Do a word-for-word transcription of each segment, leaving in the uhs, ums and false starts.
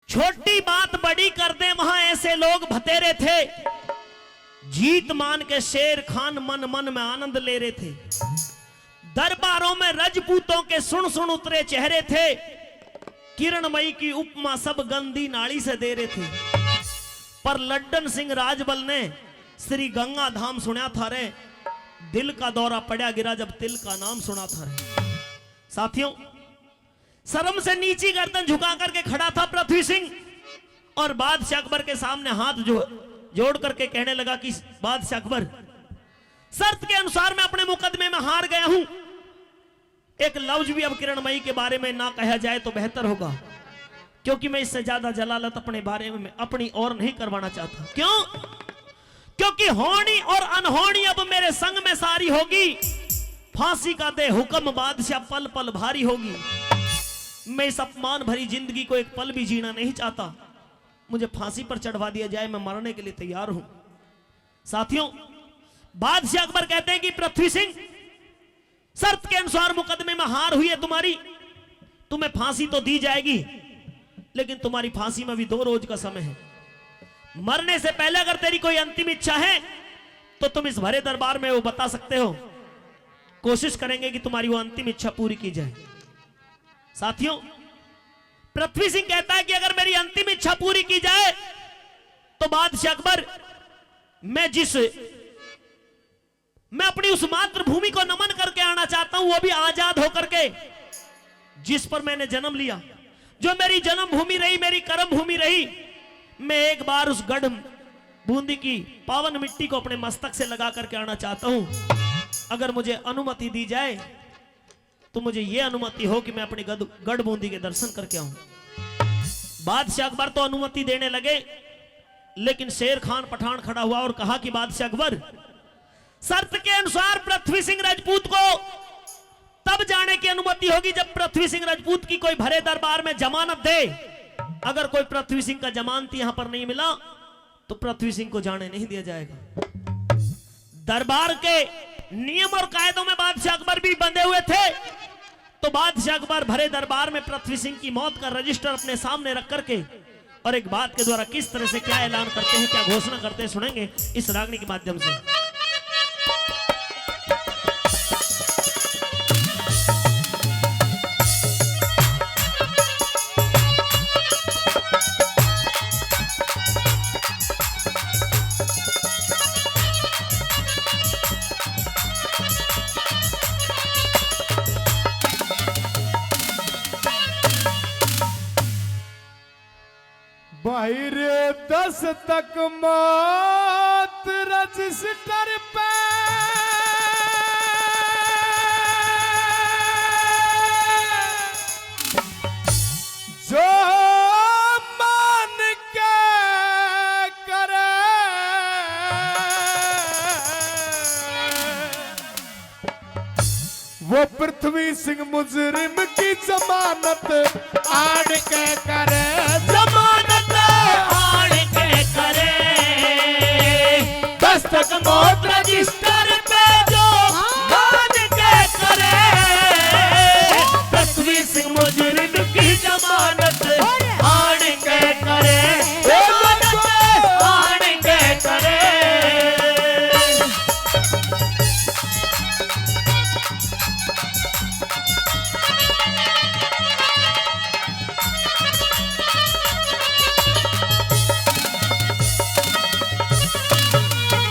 छोटी बात बड़ी कर दे, वहां ऐसे लोग बतेरे थे। जीत मान के शेर खान मन मन में आनंद ले रहे थे। दरबारों में रजपूतों के सुन सुन उतरे चेहरे थे। किरणमयी की उपमा सब गंदी नाली से दे रहे थे। पर लड्डन सिंह राजबल ने श्री गंगा धाम सुना था रे, दिल का दौरा पड़ा गिरा जब तिल का नाम सुना था रे। साथियों, शर्म से नीची गर्दन झुका करके खड़ा था पृथ्वी सिंह और बादशाह अकबर के सामने हाथ जो, जोड़ करके कहने लगा कि बादशाह अकबर, शर्त के अनुसार मैं अपने मुकदमे में हार गया हूं। एक लफ्ज भी अब किरणमयी के बारे में ना कहा जाए तो बेहतर होगा, क्योंकि मैं इससे ज्यादा जलालत अपने बारे में, अपनी ओर नहीं करवाना चाहता। क्यों? क्योंकि होनी और अनहोनी अब मेरे संग में सारी होगी। फांसी का दे हुक्म बादशाह, पल पल भारी होगी। मैं इस अपमान भरी जिंदगी को एक पल भी जीना नहीं चाहता। मुझे फांसी पर चढ़वा दिया जाए, मैं मरने के लिए तैयार हूं। साथियों, बादशाह अकबर कहते हैं कि पृथ्वी सिंह, शर्त के अनुसार मुकदमे में हार हुई है तुम्हारी, तुम्हें फांसी तो दी जाएगी, लेकिन तुम्हारी फांसी में भी दो रोज का समय है। मरने से पहले अगर तेरी कोई अंतिम इच्छा है, तो तुम इस भरे दरबार में वो बता सकते हो। कोशिश करेंगे कि तुम्हारी वो अंतिम इच्छा पूरी की जाए। साथियों, पृथ्वी सिंह कहता है कि अगर मेरी अंतिम इच्छा पूरी की जाए, तो बादशाह अकबर, मैं जिस मैं अपनी उस मातृभूमि को नमन करके आना चाहता हूं, वो भी आजाद होकर के, जिस पर मैंने जन्म लिया, जो मेरी जन्मभूमि रही, मेरी कर्म भूमि रही। मैं एक बार उस गढ़ बूंदी की पावन मिट्टी को अपने मस्तक से लगा करके आना चाहता हूं। अगर मुझे अनुमति दी जाए, तो मुझे ये अनुमति हो कि मैं अपने गढ़ बूंदी के दर्शन करके आऊं। बादशाह अकबर तो अनुमति देने लगे, लेकिन शेर खान पठान खड़ा हुआ और कहा कि बादशाह अकबर, शर्त के अनुसार पृथ्वी सिंह राजपूत को तब जाने की अनुमति होगी, जब पृथ्वी सिंह राजपूत की कोई भरे दरबार में जमानत दे। अगर कोई पृथ्वी सिंह का जमानती यहां पर नहीं मिला, तो पृथ्वी सिंह को जाने नहीं दिया जाएगा। दरबार के नियम और कायदों में बादशाह अकबर भी बंधे हुए थे, तो बादशाह अकबर भरे दरबार में पृथ्वी सिंह की मौत का रजिस्टर अपने सामने रख करके और एक बात के द्वारा किस तरह से क्या ऐलान करते हैं, क्या घोषणा करते हैं, सुनेंगे इस रागनी के माध्यम से। भाई रे, दस्तक मौत रजिस्टर पे जो मान के करे, वो पृथ्वी सिंह मुजरिम की जमानत आन के करे, जमानत आन के करे। दस्तक मौत रजिस्टर पे जो मान के करे, पृथ्वी सिंह मुजरिम की जमानत आन के करे, जमानत आन के करे।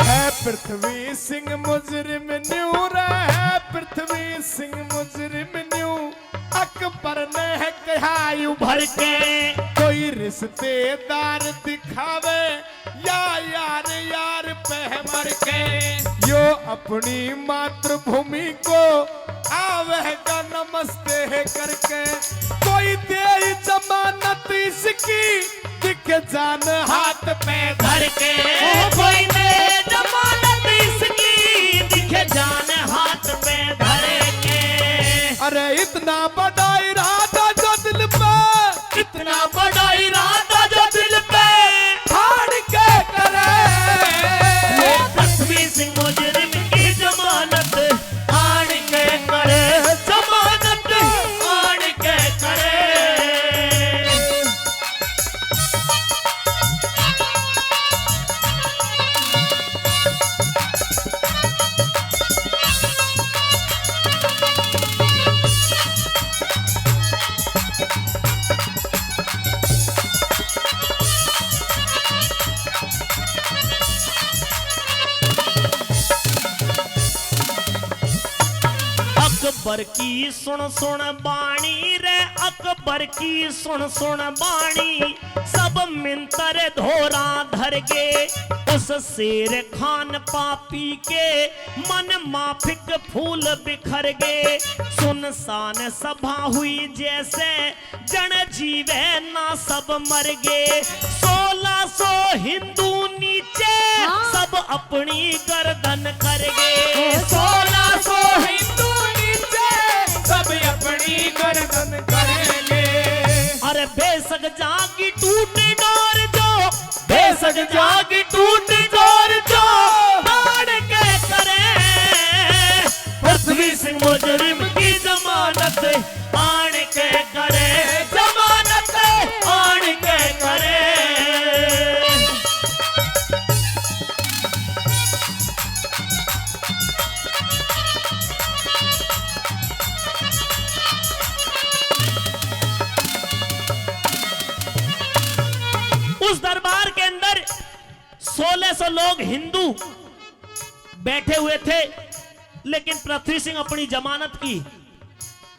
है पृथ्वी सिंह मुजरिम न्यू रे, है पृथ्वी सिंह मुजरिम न्यू। अकबर ने है कहा उभर के, कोई रिश्तेदार दिखावे या यार यार पे मर के, यो अपनी मातृभूमि को आवेगा नमस्ते है करके। कोई दे जमानत इसकी, दिखे जान हाथ पे धर के। कोई दे जमानत इसकी, दिखे जान हाथ पे धर के। अरे इतना बड़ा इरादा जो दिल पे, इतना बड़ा इरादा जो दिल पे ठान के करे। ये पृथ्वी सिंह मुजरिम की जमानत आन के करे, जमानत आन के करे। अकबर की सुन सुन बाणी रे, अकबर की सुन सुन बाणी, सब मिंतर धोरा धर गे। उस शेर खान पापी के मन माफिक फूल बिखर गे। सुनसान सभा हुई जैसे जन जीवे ना सब मर गे। सोलह सौ हिंदू नीचे, हाँ। सब अपनी गर्दन कर गे। सोलह सौ हिंदू नीचे, सब अपनी गर्दन करेंगे। अरे बेशक जागी टूट डोर जो, बेशक जागी टूट डोर जो, ताड़ के करे पृथ्वी सिंह मुजरिम की जमानत। आन के करे जमानत, आन के करे। उस दरबार के अंदर सोलह सौ लोग हिंदू बैठे हुए थे, लेकिन पृथ्वी सिंह अपनी जमानत की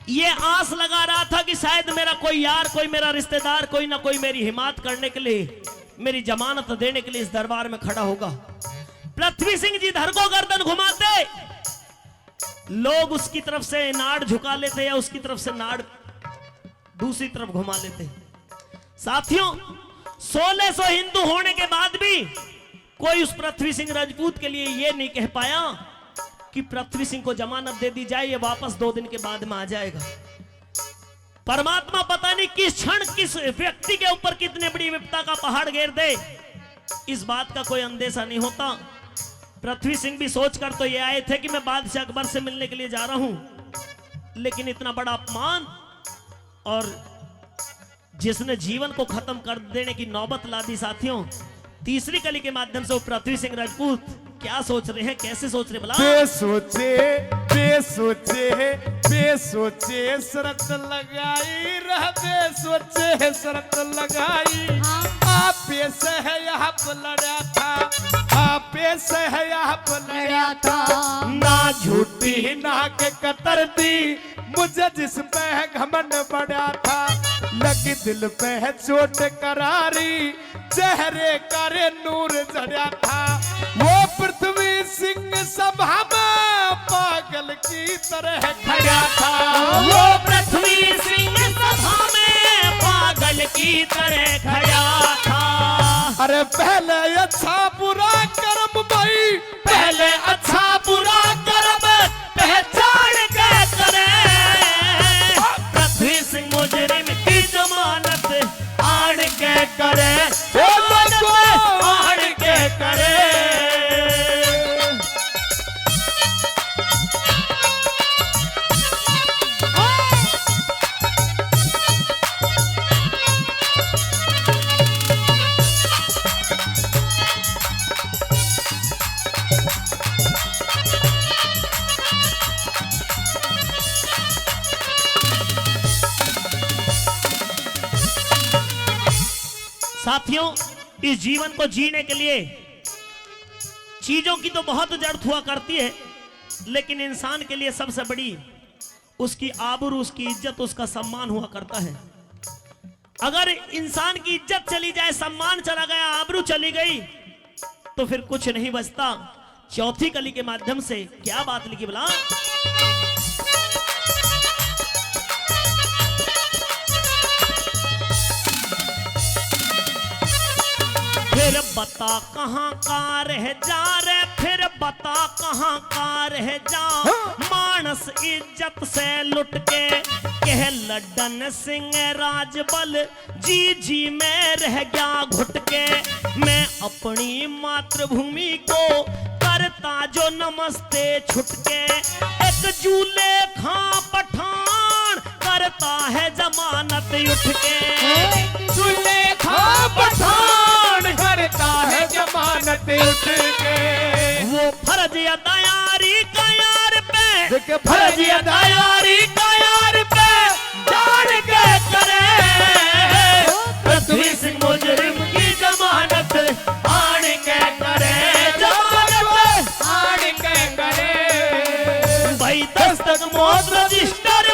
ये आस लगा रहा था कि शायद मेरा कोई यार, कोई मेरा रिश्तेदार, कोई ना कोई मेरी हिमायत करने के लिए, मेरी जमानत देने के लिए इस दरबार में खड़ा होगा। पृथ्वी सिंह जी धर को गर्दन घुमाते, लोग उसकी तरफ से नाड़ झुका लेते या उसकी तरफ से नाड़ दूसरी तरफ घुमा लेते। साथियों, सोलह सौ हिंदू होने के बाद भी कोई उस पृथ्वी सिंह राजपूत के लिए ये नहीं कह पाया कि पृथ्वी सिंह को जमानत दे दी जाए, ये वापस दो दिन के बाद में आ जाएगा। परमात्मा पता नहीं किस क्षण किस व्यक्ति के ऊपर कितने बड़ी विपदा का पहाड़ घेर दे, इस बात का कोई अंदेशा नहीं होता। पृथ्वी सिंह भी सोच कर तो ये आए थे कि मैं बादशाह अकबर से मिलने के लिए जा रहा हूं, लेकिन इतना बड़ा अपमान और जिसने जीवन को खत्म कर देने की नौबत ला दी। साथियों, तीसरी कली के माध्यम से वो पृथ्वी सिंह राजपूत क्या सोच रहे हैं, कैसे सोच रहे भला? बेसोचे, बेसोचे, बेसोचे शर्त लगाई रह, बेसोचे शर्त लगाई। हाँ। आपे से है यहाँ पे लड़ा था, आपे से है यहाँ पे लड़ा था। ना झूठी ना के कतर दी, मुझे जिस पे है घमंड बड़ा था, लगी दिल पे है चोट करारी, चेहरे का रे नूर झड़ा था। वो पृथ्वी सिंह सभा में पागल की तरह खड़ा था, वो पृथ्वी सिंह सभा में पागल की तरह खड़ा था। अरे पहले अच्छा बुरा कर्म भाई, पहले अच्छा बुरा कर्म पहचान के करे, पृथ्वी सिंह मुजरिम की जमानत आन के करे, जमानत आन के करे। साथियों, इस जीवन को जीने के लिए चीजों की तो बहुत जरूरत हुआ करती है, लेकिन इंसान के लिए सबसे बड़ी उसकी आबरू, उसकी इज्जत, उसका सम्मान हुआ करता है। अगर इंसान की इज्जत चली जाए, सम्मान चला गया, आबरू चली गई, तो फिर कुछ नहीं बचता। चौथी कली के माध्यम से क्या बात लिखी भला? फिर बता कहाँ का रह जा रे, फिर बता कहाँ का रह जा। हाँ। मानस इज्जत से लुट के, कह लड्डन सिंह राजबल, जी जी मैं रह गया घुट के। मैं अपनी मातृभूमि को करता जो नमस्ते छुटके। एक जूले खां पठान करता है जमानत उठ के। जूले खां पठान करता है जमानत उठ के। वो फर्ज अदायारी का यार पे, देख फर्ज अदायारी का यार पे जान के करे। पृथ्वी सिंह मुजरिम की जमानत आन के करे, जमानत आन के करे। भाई दस्त मौत रजिस्टर